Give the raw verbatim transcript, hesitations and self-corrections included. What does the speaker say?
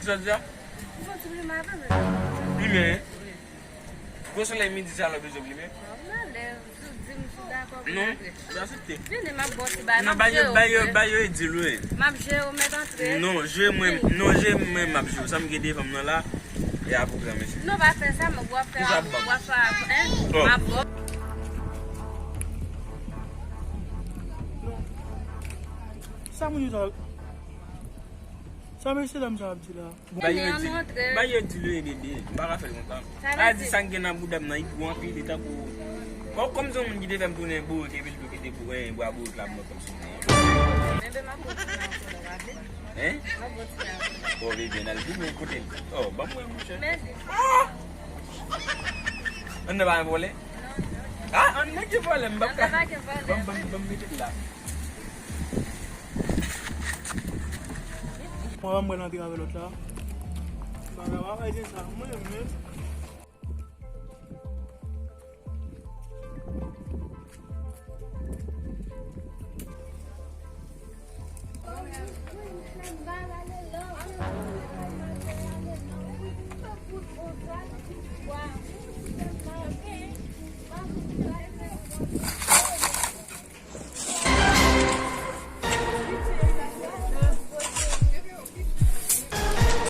Sa di a? Ou fè ti plimen avè m. Plimen? Gwo solèy midi sa la bezwen plimen? Bon, m alèz, ou di m si w dakò pou n antre. Non, m aksepte. Vini, m ap ba w ti bagay, m ap jere w, wi. Non, ba yo, ba yo, ba yo e di l, wi. M ap jere w, mèt antre. Non, jere mwen, non, jere mwen, m ap jere w. Sa m gen devan m nan la, e a pou gran mesye. Non, pa fè sa, m w ap fè, w ap fè, en, m ap ba w. Sa moun yo sa, sa mesye dam sa ap di la? Ba yo di, ba yo di l, wi, bebe. M pa ka fè l konsa. A di sa k gen nan bouda m nan, li gwo anpil, li tankou. Bon, kòm se yon moun ki te fè m tounen bourik, epi l tou kite pou, en, bwa bourik la, mwen kòm se yon. Bebe, m ap ba w ti bagay ankò, w ap vin. Hein? M ap ba w ti bagay ankò. Oh, bebe, n al vin, men kote l? Oh, ban mwen, monchè. Mèsi. Ah! Ann nan pa gen vòlè? Ah, ann nan gen vòlè, m p ap ka. Ann nan pa gen vòlè. Ban m, ban m, ban m mete l la. Mwen, mwen antre avè lòt la. Bagay, bagay, se sa. Mwen, mwen.